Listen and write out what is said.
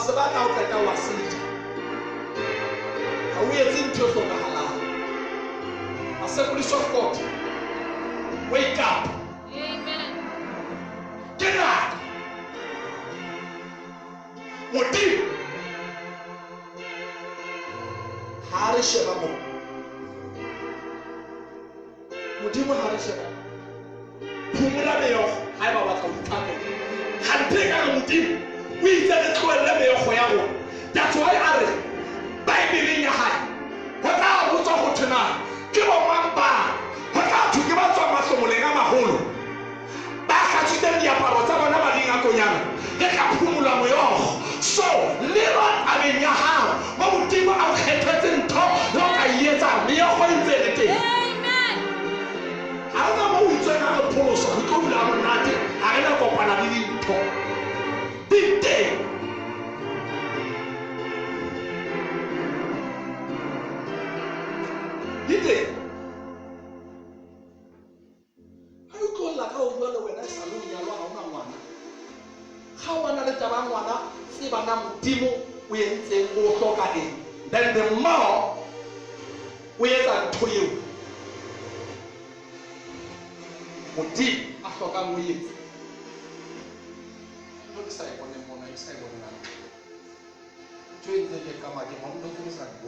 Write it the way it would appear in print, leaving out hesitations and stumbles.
se batla o qeta wa seja. Ha o etse ntho e hlokahalang. Assemblies of God, wake up. Amen. Ke nako. Modimo ha re sheba moo. Modimo ha re sheba. Phumola meokgo ha eba o batla ho utlwa Kganthe ekare Modimo o itse re tlohelle meokgo ya rona. That's why a re Baebeleng ya hae ho tla botswa ho thwe na ke bomang ba ho tla thwe ke ba tswang mahlomoleng a maholo ba hlatswitseng diaparo tsa bona mading a konyana re tla phumula moyokgo. So leba tabeng ya hao mo Modimo a o kgethetse ntho yo o ka e etsang meokgo e ntse e le teng. Amen. Ha hona mo ho itsweng ha re pholoswa re tlo dula monate ha re na kopana le dintho di teng. Di teng. Ha o tlolla ka hore jwale wena e sa le o nyalwa ha ona ngwana. Kgaohana le taba ya ngwana tseba na Modimo o entseng o hloka eng. Then the more o etsa ntho eo Modimo a hlokang o etse. Ntho ke sa e boneng mona, ke sa e boneng hantle. Ntho e ntse ke qamake, ntho tse ke sa di boneng.